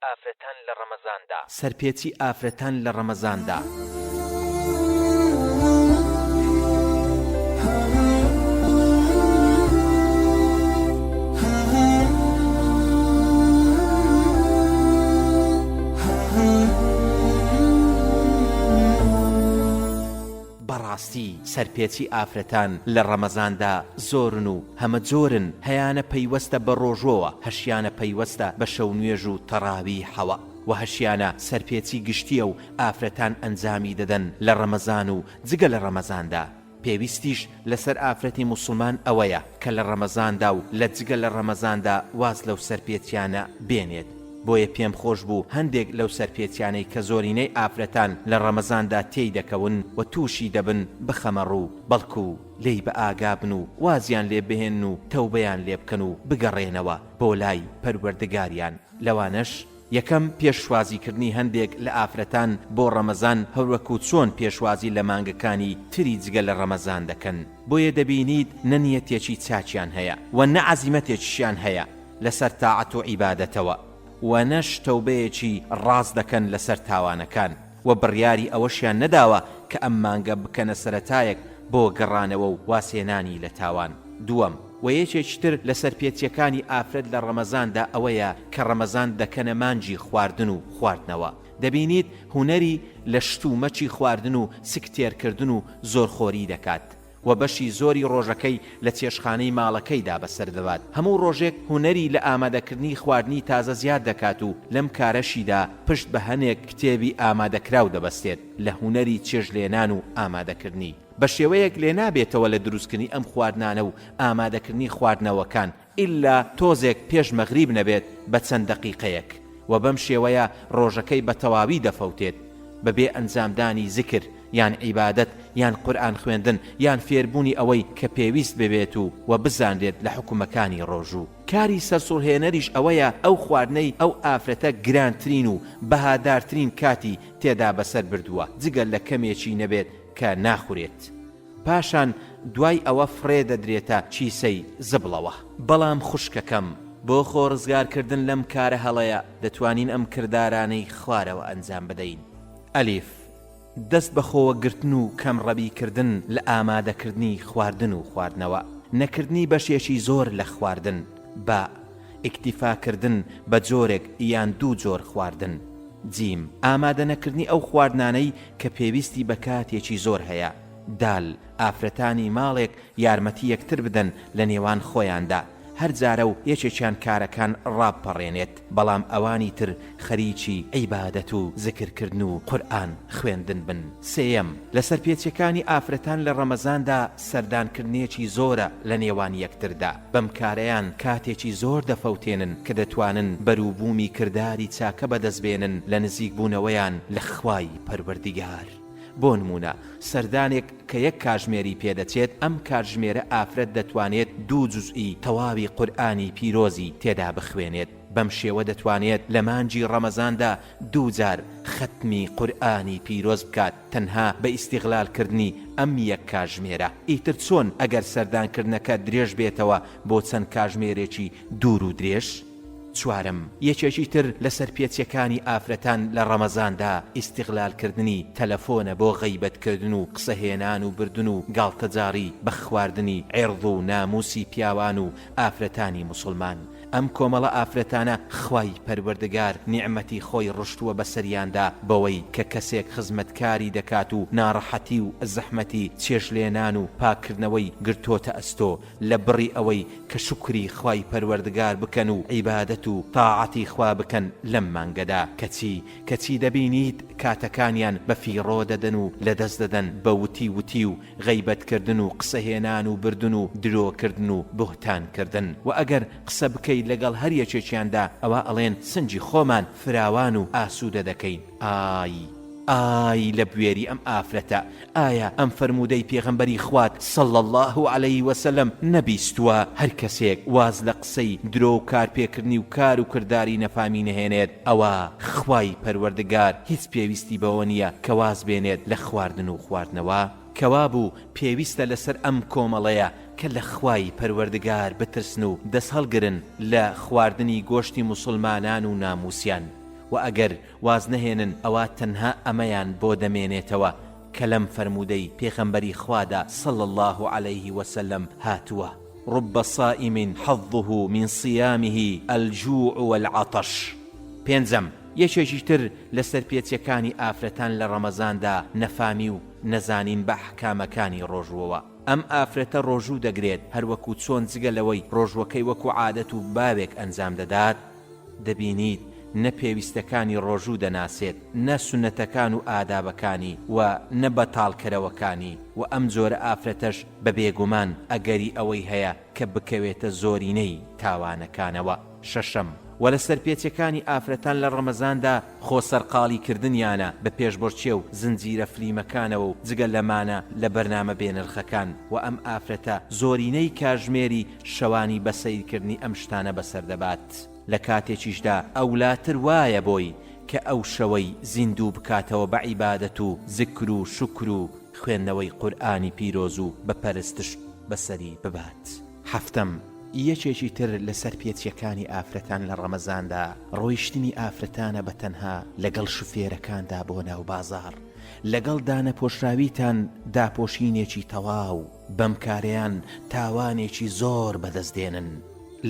ئافرەتان لە ڕەمەزاندا. سەرپێچی ئافرەتان لە ڕەمەزاندا. بەڕاستی سەرپێچی ئافرەتان لە ڕەمەزاندا زۆرن و هەمە جۆرن، هەیانە پەیوەستە بە ڕۆژوەوە، هەشیانە پەیوەستە بە شەونوێژ و تەڕاویحەوە، وە هەشیانە سەرپێچی گشتیە و ئافرەتان ئەنجامی دەدەن لە ڕەمەزان و جگە لە ڕەمەزاندا. پێویستیش لەسەر ئافرەتی موسڵمان ئەوەیە کە لە ڕەمەزاندا و لە جگە لە ڕەمەزاندا واز لەو سەرپێچیانە بێنێت، بۆیە پێم خۆش بوو هەندێک لەو سەرپێچیانەی کە زۆرینەی ئافرەتان لە ڕەمەزاندا تێی دەکەون و تووشی دەبن بخەمە ڕوو بەڵکو لێی بە ئاگا بن و وازیان لێ بهێنن و تەوبەیان لێ بکەن و بگەڕێنەوە بۆ لای پەروەردگاریان لەوانەش یەکەم، پێشوازیکردنی هەندێک لە ئافرەتان بۆ ڕەمەزان هەروەکو چۆن پێشوازی لە مانگەکانی تری جگە لە ڕەمەزان دەکەن، بۆیە دەبینیت نە نیەتێکی چاکیان هەیە و نە عەزیمەتێکیشیان هەیە لەسەر تاعەت و عیبادەتەوە و نەش تەوبەیەکی ڕاست دەکەن لەسەر تاوانەکان و بڕیاری ئەوەشیان نەداوە کە ئەم مانگە بکەنە سەرەتایەک بۆ گەڕانەوە و وازهێنانی لە تاوان. دووەم، وە یەکێکی تر لە سەرپێچیەکانی ئافرەت لە ڕەمەزاندا ئەوەیە کە ڕەمەزان دەکەنە مانگی خواردن و خواردنەوە دەبینیت هونەری لە شت و مەکی خواردن و سک تێرکردن و زۆرخۆری دەکات وە بەشی زۆری ڕۆژەکەی لە چێشخانەی ماڵەکەیدا بەسەر دەبات هەموو ڕۆژێک هونەری لە ئامادەکردنی خواردنی تازە زیاد دەکات و لەم کارەشیدا پشت بە هەنێک کتێبی ئامادەکراو دەبەستێت لە هونەری چێژلێنان و ئامادەکردنی. بە شێوەیەک لێنابێتەوە لە دروستکردنی ئەم خواردنانە و ئامادەکردنی خواردنەوەکان ئیلا تۆزێک پێش مەغریب نەبێت بە چەند دەقیقەیەک وە بەم شێوەیە ڕۆژەکەی بە تەواوی دەفەوتێت بە بێ ئەنجامدانی زیکر یان عیبادەت یان قورئان خوێندن یان فێربوونی ئەوەی کە پێویست ببێت و وە بزانرێت لە حوکمەکانی ڕۆژوو. کاری سەرسوڕهێنەریش ئەوەیە ئەو خواردنەی ئەو ئافرەتە گرانترین و بەهادارترین کاتی تێدا بەسەر بردووە جگە لە کەمێکی نەبێت کە ناخورێت پاشان دوای ئەوە فڕێ دەدرێتە کیسەی زبڵەوە. بەڵام خوشکەکەم بۆ خۆ ڕزگار کردن لەم کارە هەڵەیە دەتوانین ئەم کردارانەی خوارەوە ئەنجام بدەین. ئەلیف، دەست بە خۆوە گرتن و کەم ڕەوی کردن لە ئامادەکردنی خواردن و خواردنەوە، نەکردنی بەشێکی زۆر لە خواردن، با، ئیکتیفا کردن بە جۆرێک یان دوو جۆر خواردن. جیم، ئامادەنەکردنی ئەو خواردنانەی کە پێویستی بە کاتێکی زۆر هەیە. دال، ئافرەتانی ماڵێک یارمەتی یەکتر بدەن لە نێوان خۆیاندا، هەر جارە و یەکێکیان کارەکان ڕابپەڕێنێت، بەڵام ئەوانی تر خەریکی عیبادەت و زکر کردن و قورئان خوێندن بن. سێیەم، لە سەرپێچیەکانی ئافرەتان لە ڕەمەزاندا سەردانکردنێکی زۆرە لە نێوان یەکتردا، بەم کارەیان کاتێکی زۆر دەفەوتێنن کە دەتوانن بەروبوومی کرداری چاکە بەدەست بێنن لە نزیکبوونەوەیان لە خوای پەروەردیگار. بۆ نموونە سەردانێک کە یەک کاژمێری پێدەچێت، ئەم کاتژمێرە ئافرەت دەتوانێت دوو جوزئی تەواوی قورئانی پیرۆزی تێدا بخوێنێت، بەم شێوە دەتوانێت لە مانگی ڕەمەزاندا دووجار خەتمی قورئانی پیرۆز بکات تەنها بە ئیستیغلال کردنی ئەم یەک کاژمێرە، ئیتر چۆن ئەگەر سەردانکردنەکە درێژ بێتەوە بۆ چەند کاژمێرێکی دوور و درێژ؟ چوارەم، یەکێکی تر لە سەرپێچیەکانی ئافرەتان لە ڕەمەزاندا ئیستیغلال کردنی تەلەفۆنە بۆ غەیبەت کردن و قسە هێنان و بردن و گاڵتەجاڕی بە خواردنی عێڕض و ناموسی پیاوان و ئافرەتانی موسڵمان ئەم کۆمەڵە ئافرەتانە خوای پەروەردگار نیعمەتی خۆی ڕشتووە بەسەریاندا بەوەی کە کەسێک خزمەتکاری دەکات و ناڕەحەتی و زەحمەتی چێژلێنان و پاککردنەوەی گرتۆتە ئەستۆ لە بڕی ئەوەی کە شوکری خوای پەروەردگار بکەن و عیبادەت و تاعەتی خوا بکەن لەم مانگەدا کەچی کەچی دەبینیت کاتەکانیان بە فیڕۆ دەدەن و لەدەست دەدەن بە وتی وتی و غەیبەت کردن و قسە هێنان و بردن و درۆ کردن و بوهتان کردن وە ئەگەر قسە بکەی لەگەڵ هەر یەکێکیاندا ئەوا ئەڵێن سنگی خۆمان فراوان و ئاسوودە دەکەین ئای ئای لە بوێری ئەم ئافرەتە ئایا ئەم فەرموودەی پێغەمبەری خوات صلی اللە علیه وسلم نەبیستووە هەر کەسێک واز لە قسەی درۆ و کارپێکردنی و کار و کرداری نەفامی نەهێنێت ئەوا خوای پەروەردگار هیچ پێویستی بەوە نییە کە واز بێنێت لە خواردن و خواردنەوە کەوابوو پێویستە لەسەر ئەم کۆمەڵەیە کە لە خوای پەروەردگار بترسن و دەستهەڵگرن لە خواردنی گۆشتی موسڵمانان و ناموسیان. وە ئەگەر واز نەهێنن ئەوا تەنها ئەمەیان بۆ دەمێنێتەوە کە لەم فەرموودەی پێغەمبەری خوادا صلی اللە علیه وسلم هاتووە، رب صائم حظه من صیامه الجوع والعطش. پێنجەم، یەکێکی تر لە سەرپێچیەکانی ئافرەتان لە ڕەمەزاندا نەفامی و نەزانین بە ئەحکامەکانی ڕۆژووەوە، ئەم ئافرەتە ڕۆژوو دەگرێت هەروەکو چۆن جگە لەوەی ڕۆژووەکەی وەکو عادەت و باوێک ئەنجام دەدات، دەبینیت نە پێویستەکانی ڕۆژوو دەناسێت، نە سوننەتەکان و ئادابەکانی و نە بەتاڵکەرەوەکانی و ئەم جۆرە ئافرەتەش بە بێگومان ئەگەری ئەوەی هەیە کە بکەوێتە زۆرینەی تاوانەکانەوە. شەشەم، وە لە سەرپێچیەکانی ئافرەتان لە ڕەمەزاندا خۆ سەرقاڵی کردنیانە بە پێشبڕکێ و زنجیرە فلیمەکانەوە و جگە لەمانە لە بەرنامە بێنرخەکان وە ئەم ئافرەتە زۆرینەی کاژمێری شەوانی بە سەیرکردنی ئەم شتانە بەسەر دەبات لە کاتێکیشدا ئەولاتر وایە بۆی کە ئەو شەوەی زیندوو بکاتەوە بە عیبادەت و زیکر و شوکر و خوێندنەوەی قورئانی پیرۆز و بە پەرستش بەسەری ببات. حەفتەم، یەکێکی تر لە سەرپێچیەکانی ئافرەتان لە ڕەمەزاندا ڕۆیشتنی ئافرەتانە بە تەنها لەگەڵ شوفێرەکاندا بۆ ناو بازاڕ لەگەڵ دانەپۆشراویتان داپۆشینێکی تەواو، بەم کارەیان تاوانێکی زۆر بەدەست دێنن،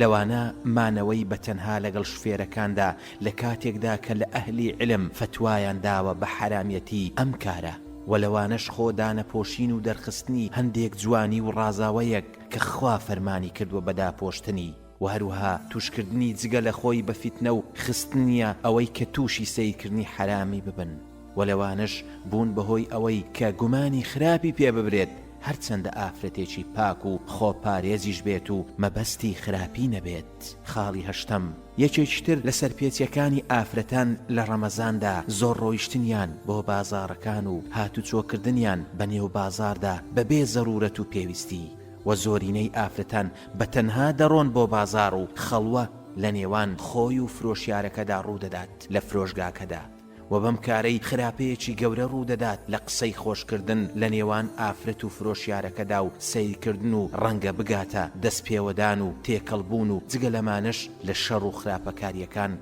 لەوانە مانەوەی بە تەنها لەگەڵ شوفێرەکاندا لە کاتێکدا کە لە ئەهلی عیلم فەتوایان داوە بە حەرامیەتی ئەم کارە، وە لەوانەش خۆ دانەپۆشین و دەرخستنی هەندێک جوانی و ڕازاوەیەک کە خوا فەرمانی کردوە بە داپۆشتنی، وە هەروەها توشکردنی جگە لە خۆی بە فیتنە و خستنیە ئەوەی کە توشی سەیرکردنی حەرامی ببن. وە لەوانەش بوون بەهۆی ئەوەی کە گومانی خراپی پێ ببرێت هەرچەندە ئافرەتێکی پاک و خۆپارێزیش بێت و مەبەستی خراپی نەبێت. خاڵی هەشتەم، یەکێکی تر لە سەرپێچیەکانی ئافرەتان لە ڕەمەزاندا زۆر ڕۆیشتنیان بۆ بازاڕەکان و هاتوچۆکردنیان بە نێو بازاڕدا بەبێ زەرورەت و پێویستی، وە زۆرینەی ئافرەتان بە تەنها دەڕۆن بۆ بازاڕ و خەڵوە لە نێوان خۆی و فرۆشیارەکەدا ڕوودەدات لە فرۆشگاکەدا. وە بەم کارەی خراپەیەکی گەورە ڕوودەدات لە قسەی خۆشکردن لە نێوان ئافرەت و فرۆشیارەکەدا و سەیرکردن و ڕەنگە بگاتە دەست پێوەدان و تێکەڵ بوون و جگە لەمانەش لە شەڕ و خراپەکاریەکان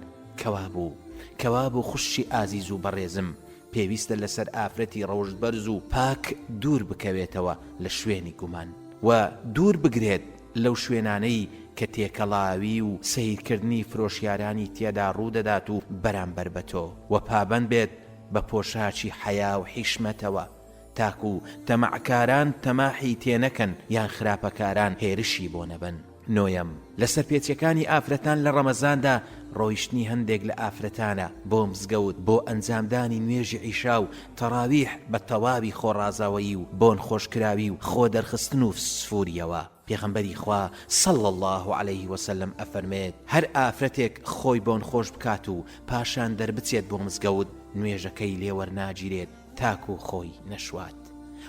کەوابوو کەوابوو خوشکی ئازیز و بەڕێزم پێویستە لەسەر ئافرەتی ڕەوشت بەرز و پاک دوور بکەوێتەوە لە شوێنی گومان و دوور بگرێت لەو شوێنانەی کە تێکەڵاوی و سەیرکردنی فرۆشیارانی تێدا ڕوودەدات و بەرامبەر بە تۆ، وە پابەند بێت بە پۆشاکی حەیا و حیشمەتەوە، تاکو تەماعکاران تەماحی تێنەکەن یان خراپەکاران هێرشی بۆ نەبەن. نۆیەم، لە سەرپێچیەکانی ئافرەتان لە ڕەمەزاندا ڕۆیشتنی هەندێک لە ئافرەتانە بۆ مزگەوت بۆ ئەنجامدانی نوێژی عیشا و تەڕاویح بە تەواوی خۆڕازاوەیی و بۆن خۆشکراوی و خۆ دەرخستن و سفوریەوە، پێغەمبەری خوا صلی اللە علیه وسلم ئەفەرمێت، هەر ئافرەتێک خۆی بۆن خۆش بکات و پاشان دەربچێت بۆ مزگەوت نوێژەکەی لێ وەرناگیرێت تاکو خۆی نەشوات،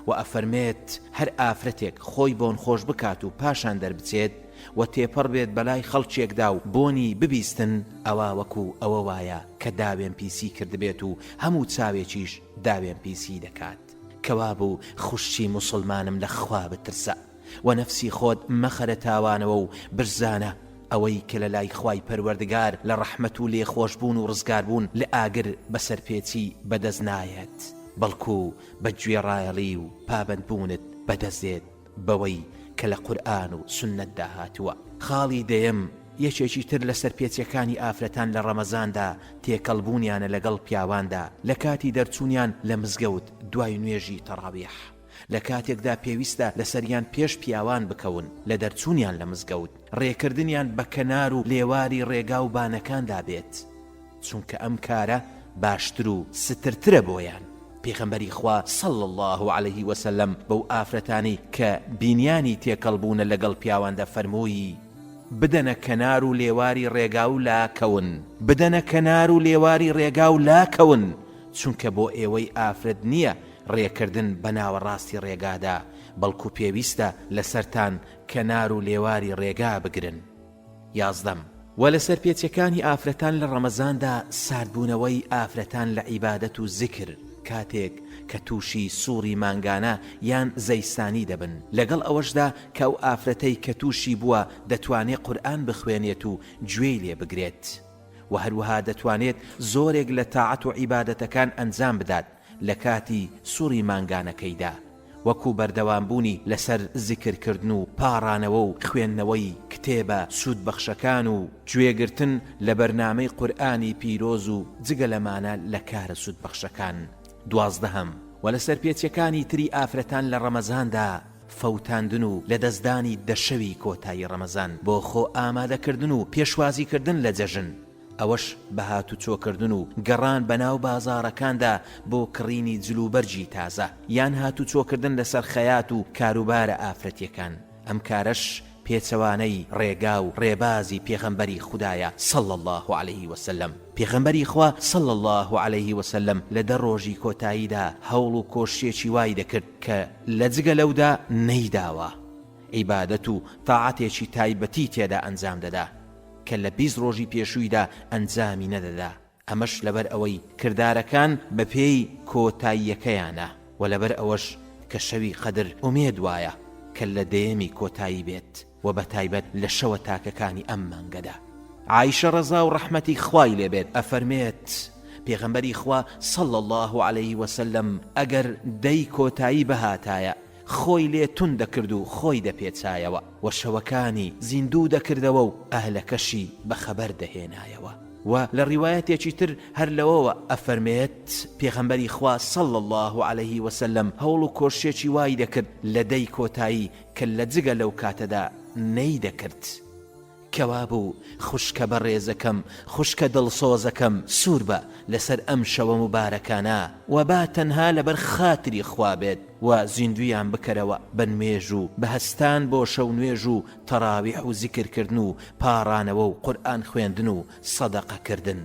وە ئەفەرمێت، هەر ئافرەتێک خۆی بۆن خۆش بکات و پاشان دەربچێت و تێپەڕ بێت بەلای خەڵکێکدا و بۆنی ببیستن ئەوا وەکو ئەوە وایە کە داوێن پیسی کردبێت و هەموو چاوێکیش داوێن پیسی دەکات. کەوابوو خوشکی موسڵمانم لە خوا بترسە و نەفسی خۆت مەخەرە تاوانەوە و بشزانە ئەوەی کە لە لای خوای پەروەردگار لە ڕەحمەت و لێخۆشبوون و ڕزگاربوون لە ئاگر بە سەرپێچی بەدەست نایەت بەڵکو بە گوێڕایەڵی و پابەندبوونت بەدەست دێت بەوەی کە لە قورئان و سوننەتدا هاتووە. خاڵی دەیەم، یەکێکی تر لە سەرپێچیەکانی ئافرەتان لە ڕەمەزاندا تێکەڵ بوونیانە لەگەڵ پیاواندا لە کاتی دەرچوونیان لە مزگەوت دوای نوێژی تەڕاویح لە کاتێکدا پێویستە لەسەریان پێش پیاوان بکەون لە دەرچوونیان لە مزگەوت ڕێکردنیان بە کەنار و لێواری ڕێگا و بانەکاندا بێت چونکە ئەم کارە باشتر و سترترە بۆیان، پێغەمبەری خوا صلی اللە علیه وسلم بەو ئافرەتانەی کە بینیانی تێکەڵ بوونە لەگەڵ پیاواندا فەرمووی، بدەنە کەنار و لێواری ڕێگا و لاکەون، بدەنە کەنار و لێواری ڕێگا و لاکەون، چونکە بۆ ئێوەی ئافرەت نییە ڕێکردن بە ناوەڕاستی ڕێگادا، بەڵکو پێویستە لەسەرتان کەنار و لێواری ڕێگا بگرن. یازدەم، وە لە سەرپێچیەکانی ئافرەتان لە ڕەمەزاندا ساردبوونەوەی ئافرەتان لە عیبادەت و زیکر کاتێک کە تووشی سوڕی مانگانە یان زەیستانی دەبن لەگەڵ ئەوەشدا کە ئەو ئافرەتەی کە تووشی بووە دەتوانێ قورئان بخوێنێت و گوێی لێ بگرێت. وە هەروەها دەتوانێت زۆرێک لە تاعەت و عیبادەتەکان ئەنجام بدات لە کاتی سوڕی مانگانەکەیدا وەکو بەردەوامبوونی لەسەر زیکرکردن و پاڕانەوە و خوێندنەوەی کتێبە سوودبەخشەکان و گوێگرتن لە بەرنامەی قورئانی پیرۆز و جگە لەمانە لە کارە سوودبەخشەکان. دوازدەهەم، وە لە سەرپێچیەکانی تری ئافرەتان لە ڕەمەزاندا فەوتاندن و لەدەستدانی دە شەوی کۆتایی ڕەمەزان بۆ خۆ ئامادەکردن و پێشوازیکردن لە جەژن، ئەوەش بە هاتوچۆکردن و گەڕان بەناو بازاڕەکاندا بۆ کڕینی جلوبەرگی تازە، یان هاتوچۆکردن لەسەر خەیات و کاروبارە ئافرەتیەکان، ئەم کارەش پێچەوانەی ڕێگا و ڕێبازی پێغەمبەری خودایە صلی اللە علیه وسلم، پێغەمبەری خوا صلی اللە علیه وسلم لە دە ڕۆژی کۆتاییدا هەوڵ و کۆششێکی وای دەکرد کە لە جگە لەودا نەیداوە عیبادەت و تاعەتێکی تایبەتی تێدا ئەنجام دەدا کە لە 20 ڕۆژی پێشوویدا ئەنجامی نەدەدا. ئەمەش لەبەر ئەوەی کردارەکان بەپێی کۆتاییەکەیانە، وە لەبەر ئەوەش کە شەوی قەدر ئومێد وایە کە لە دەیەمی کۆتایی بێت، وە بەتایبەت لە شەوە تاکەکانی ئەم مانگەدا. عائیشە ڕەزا و ڕەحمەتی خوای لێ بێت ئەفەرمێت، پێغەمبەری خوا صلی اللە علیه وسلم ئەگەر دەی کۆتایی بهاتایە خۆی لێ توند دەکرد و خۆی دەپێچایەوە، وە شەوەکانی زیندوو دەکردەوە و ئەهلەکەشی بەخەبەر دەهێنایەوە. وە لە ڕیوایەتێکی تر هەر لەوەوە ئەفەرمێت، پێغەمبەری خوا صلی اللە علیه وسلم هەوڵ و کۆششێکی وای دەکرد لە دەی کۆتایی کە لە جگە لەو کاتەدا نەیدەکرد. کەوابوو خوشکە بەڕێزەکەم، خوشکە دڵسۆزەکەم سووربە لەسەر ئەم شەوە موبارەکانە و با تەنها لەبەر خاتری خوا بێت و زیندوویان بکەرەوە بە نوێژ و بە هەستان بۆ شەونوێژ و تەڕاویح و زیکر کردن و پاڕانەوە و قورئان خوێندن و سەدەقە کردن.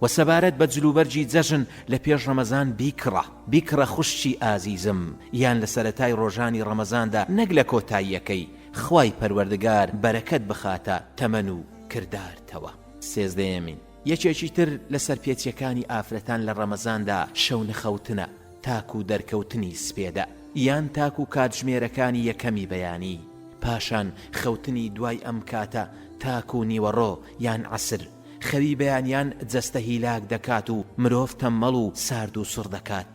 وە سەبارەت بە جلوبەرگی جەژن لە پێش ڕەمەزان بیکڕە، بیکڕە خوشکی ئازیزم، یان لە سەرەتای ڕۆژانی ڕەمەزاندا نەک لە کۆتاییەکەی، خوای پەروەردگار بەرەکەت بخاتە تەمەن و کردارتەوە. سێزدەیەمین، یەکێکی تر لە سەرپێچیەکانی ئافرەتان لە ڕەمەزاندا شەو نەخەوتنە تاکو دەرکەوتنی سپێدە یان تاکو کاتژمێرەکانی یەکەمی بەیانی، پاشان خەوتنی دوای ئەم کاتە تاکو نیوەڕۆ یان عەسر، خەوی بەیانیان جەستە هیلاک دەکات و مرۆڤ تەممەڵ و سارد و سڕ دەکات.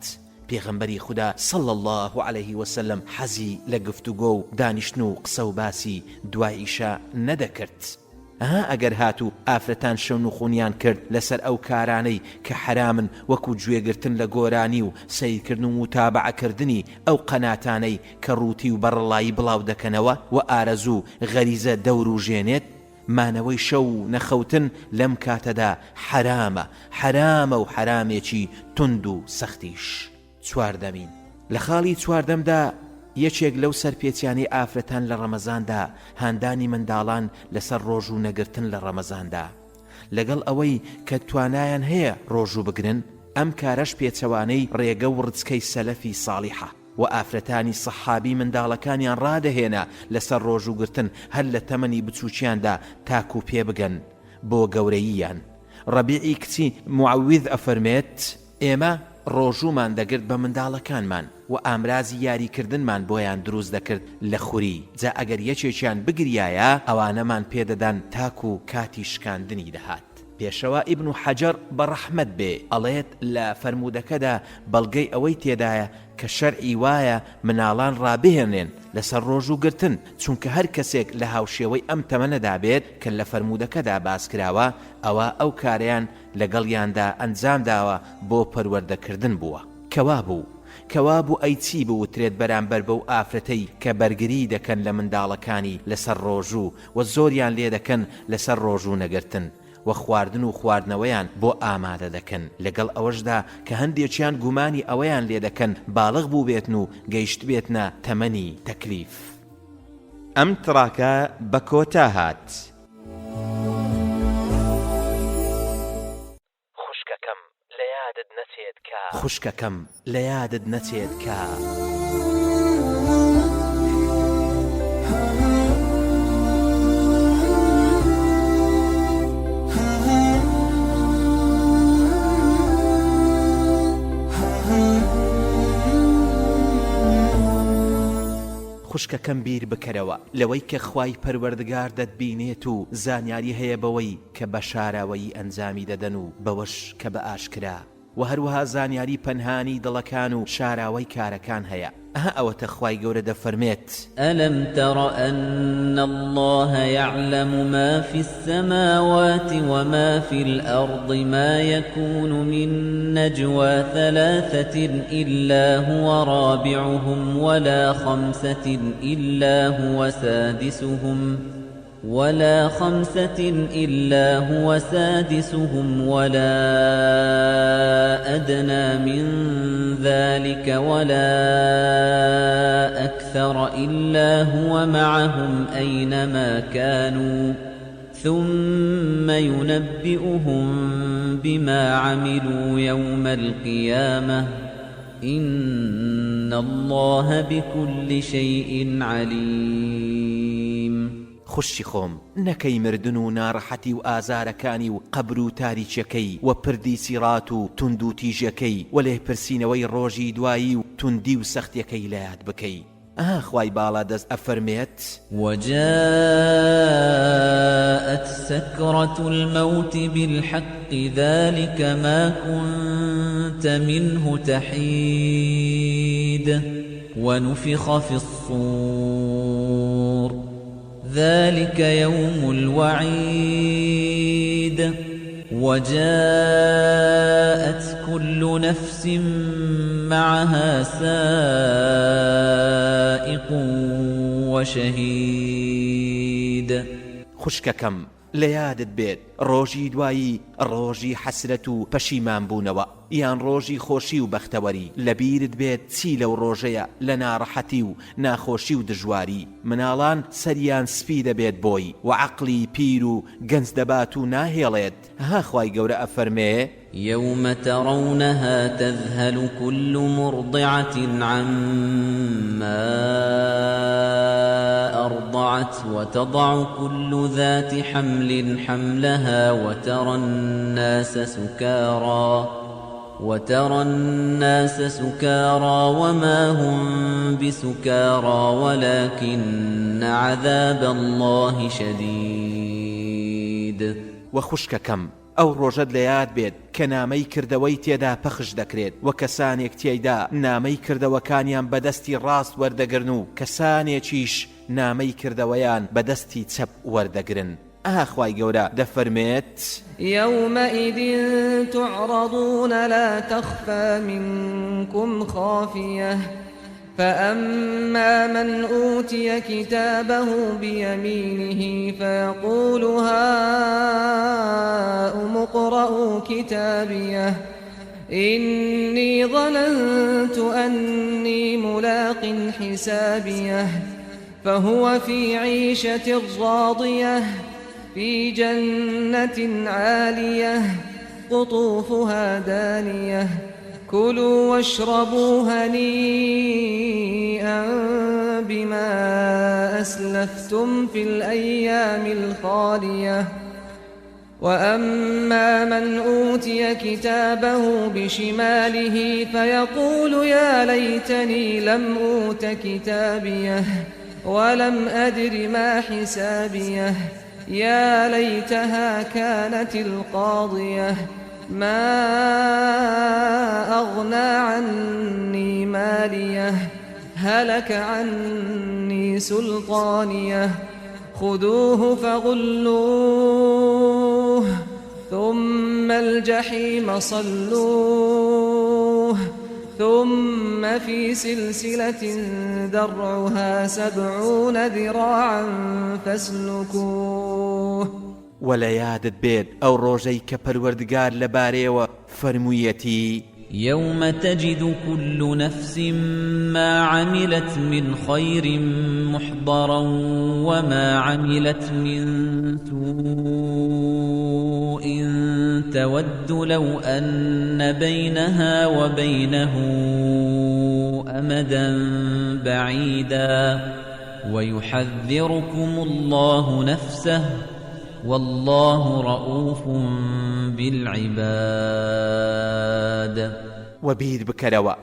پێغەمبەری خودا صلی اللە علیه وسلم حەزی لە گفتوگۆ و دانیشتن و قسە و باسی دوای عیشا نەدەکرد. ئەها ئەگەر هاتوو ئافرەتان شەونخونیان کرد لەسەر ئەو کارانەی کە حەرامن وەکو گوێگرتن لە گۆرانی و سەیرکردن و موتابەعەکردنی ئەو قەناتانەی کە ڕووتی و بەڕەڵایی بڵاو دەکەنەوە و ئارەزوو و غەریزە دەوروژێنێت مانەوەی شەو و نەخەوتن لەم کاتەدا حەرامە، حەرامە و حەرامێکی توند و سەختیش. چواردەمین، لە خاڵی چواردەمدا یەکێک لەو سەرپێچیانەی ئافرەتان لە ڕەمەزاندا هاندانی منداڵان لەسەر ڕۆژوو نەگرتن لە ڕەمەزاندا لەگەڵ ئەوەی کە توانایان هەیە ڕۆژوو بگرن، ئەم کارەش پێچەوانەی ڕێگە و ڕچکەی سەلەفی ساڵیحە. وە ئافرەتانی سەحابی منداڵەکانیان ڕادەهێنا لەسەر ڕۆژووگرتن هەر لە تەمەنی بچووکیاندا تاکو پێبگەن بۆ گەورەییان، ڕەبیعی کچی معوذ ئەفەرمێت، ئێمە ڕۆژوومان دەگرت بە منداڵەکانمان وە ئامرازی یاریکردنمان بۆیان دروست دەکرد لە خوری، جا ئەگەر یەکێکیان بگریایە ئەوانەمان پێدەدان تاکو کاتی شکاندنی دەهات. پێشەوا ئیبن حەجەر بە ڕەحمەت بێ ئەڵێت لە فەرموودەکەدا بەڵگەی ئەوەی تێدایە کە شەرعی وایە مناڵان ڕابهێنرێن لەسەر ڕۆژوو گرتن چونکە هەر کەسێک لە هاوشێوەی ئەم تەمەنەدا بێت کە لە فەرموودەکەدا باس کراوە ئەوا ئەو کارەیان لەگەڵیاندا ئەنجام داوە بۆ پەروەردە کردن بووە. کەوابوو کەوابوو ئەی چی بوترێت بەرامبەر بەو ئافرەتەی کە بەرگری دەکەن لە منداڵەکانی لەسەر ڕۆژوو وە زۆریان لێ دەکەن لەسەر ڕۆژوو نەگرتن وە خواردن و خواردنەوەیان بۆ ئامادە دەکەن لەگەڵ ئەوەشدا کە هەندێکیان گومانی ئەوەیان لێ دەکەن باڵغ بووبێتن و گەیشتبێتنە تەمەنی تەکلیف. ئەم تڕاکە بە کۆتا هات. خوشکەکەم لە یادت نەچێت کە. خوشکەکەم لە یادت نەچێت کە. خوشکەکەم بیر بکەرەوە لەوەی کە خوای پەروەردگار دەتبینێت و زانیاری هەیە بەوەی کە بە شاراوەیی ئەنجامی دەدەن و بەوەش کە بە ئاشکرا وە هەروەها زانیاری پەنهانی دڵەکان و شاراوەی کارەکان هەیە ئەها ئەوەتە خوای گەورە دەفەرمێت. ألم تر أن اللە یعلم ما فی السماوات وما فی الأرض ما یکون من نجوی ثلاثة إلا هو رابعهم ولا خمسة إلا هو سادسهم ولا خمسة إلا هو سادسهم ولا أدنى من ذلك ولا أكثر إلا هو معهم أينما كانوا ثم ينبئهم بما عملوا يوم القيامة إن اللە بكل شيء علیم. خوشکی خۆم نەکەی مردن و ناڕەحەتی و ئازارەکانی و قەبر و تاریکیەکەی و پردی سیڕات و توند و تیژیەکەی و لێپرسینەوەی ڕۆژی دوایی و توندی و سەختیەکەی لەیاد بکەی ئەها خوای باڵا دەست ئەفەرمێت. وجاءت سکرة الموت بالحق ذلک ما کنت منه تحید ونفخ فی الصور ذلک یوم الوعید وجاءت کل نفس معها سائق وشهید. خوشکەکەم لە یادت بێت ڕۆژی دوایی ڕۆژی حەسرەت و پەشیمان بوونەوە یان ڕۆژی خۆشی و بەختەوەری، لە بیرت بێت چی لەو ڕۆژەیە لە ناڕەحەتی و ناخۆشی و دژواری، مناڵان سەریان سپی دەبێت بۆی و عەقڵی پیر و گەنج دەبات و ناهێڵێت، ها خوای گەورە ئەفەرمێ. یوم ترونها تذهل کل مرضعة عما أرضعت وتضع کل ذات حمل حملها وترى الناس سکارى وترى الناس سکارى وما هم بسکارى ولکن عذاب اللە شدید. وە خوشکەکەم ئەو ڕۆژەت لە یاد بێت کە نامەی کردەوەی تێدا پەخش دەکرێت وە کەسانێک تیایدا نامەی کردەوەکانیان بە دەستی ڕاست وەردەگرن و کەسانێکیش نامەی کردەوەیان بە دەستی چەپ وەردەگرن ئەها خوای گەورە دەفەرمێت. یومئذ تعرضون لا تخفی منکم خافیە فأما من أوتي كتابه بيمينه فيقول هاؤم اقرءوا كتابيه إني ظننت أني ملاق حسابيه فهو في عيشة راضية في جنة عالية قطوفها دانية كلوا واشربوا هنيئا بما أسلفتم في الأيام الخالية وأما من أوتي كتابه بشماله فيقول يا ليتني لم أوت كتابيه ولم أدر ما حسابيه يا ليتها كانت القاضية ما أغنى عني ماليه هلك عني سلطانيه خذوه فغلوه ثم الجحيم صلوه ثم في سلسلة ذرعها سبعون ذراعا فاسلكوه. وە لە یادت بێت ئەو ڕۆژەی کە پەروەردگار لەبارەیەوە فەرموویەتی. یوم تجد کل نفس ما عملت من خیر محضرا وما عملت من سوء تود لو أن بینها وبینه أمدا بعیدا ویحذرکم اللە نفسه واللە رءوف بالعباد. وە بیر بکەرەوە.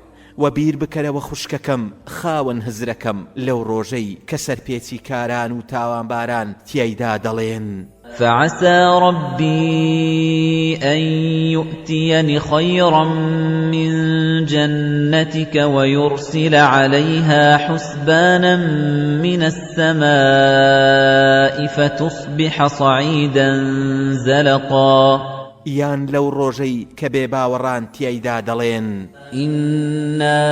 وە بیر بکەرەوە خوشکەکەم خاوەن هزرەکەم لەو ڕۆژەی کە سەرپێچیکاران و تاوانباران تیایدا دەڵێن. فعسى ربی ان یؤتینی خیرا من جنتک ویرسل علیها حسبانا من السماء فتصبح صعیدا زلقا. یان لەو ڕۆژەی کە بێباوەڕان تیایدا دەڵێن. إنا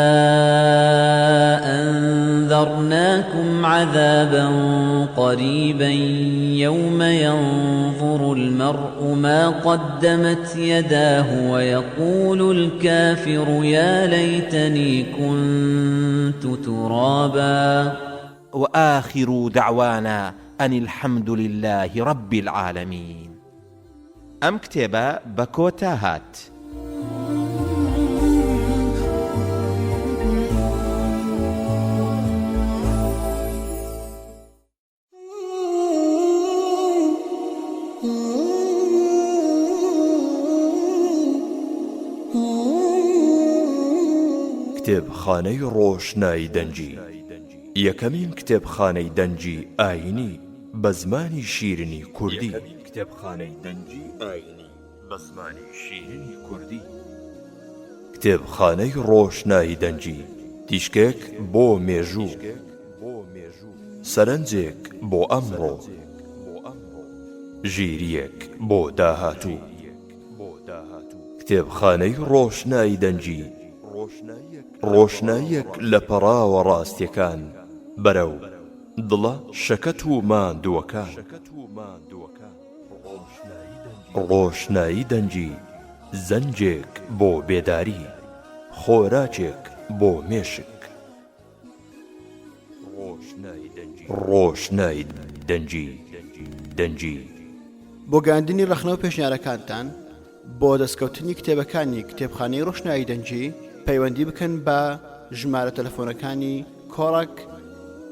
أنذرناكم عذابا قريبا يوم ينظر المرء ما قدمت يداه ويقول الكافر يا ليتني كنت ترابا وآخر دعوانا أن الحمد لله رب العالمين. ئەم کتێبە بە کۆتا هات. کتێبخانەی ڕۆشنایی دەنگی یەکەمین کتێبخانەی دەنگی ئایینی بە زمانی شیرینی کوردی. یەکەمین کتێبخانەی دەنگی ئایینی بە زمانی شیرینی کوردی. کتێبخانەی ڕۆشنایی دەنگی، تیشکێک بۆ مێژوو، سەرنجێک بۆ ئەمڕۆ، ژیرییەک بۆ داهاتوو. کتێبخانەی ڕۆشنایی دەنگی، ڕۆشناییەک لە پەڕاوە ڕاستییەکان بەرەو دڵە شەکەت و ماندووەکان. ڕۆشنایی دەنگی، زەنگێک بۆ بێداری، خۆراکێک بۆ مێشک. ڕۆشنایی دەنگی، دەنگی. بۆ گەیاندنی ڕەخنە و پێشنیارەکانتان بۆ دەستکەوتنی کتێبەکانی کتێبخانەی ڕۆشنایی دەنگی پەیوەندی بکەن بە ژمارە تەلەفۆنەکانی کۆڕەک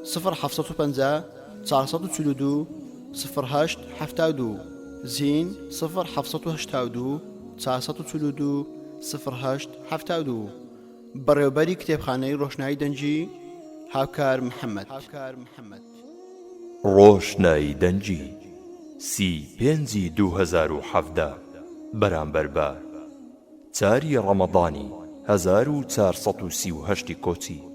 0750 442 08 72 زین 0782 442 08 72 بەڕێوبەری کتێبخانەی ڕۆشنایی دەنگی هاوکار محەممەد. ڕۆشنایی دەنگی، سی پێنجی 2017 بەرامبەر بە چاری ڕەمەضانی 1438 کۆچی.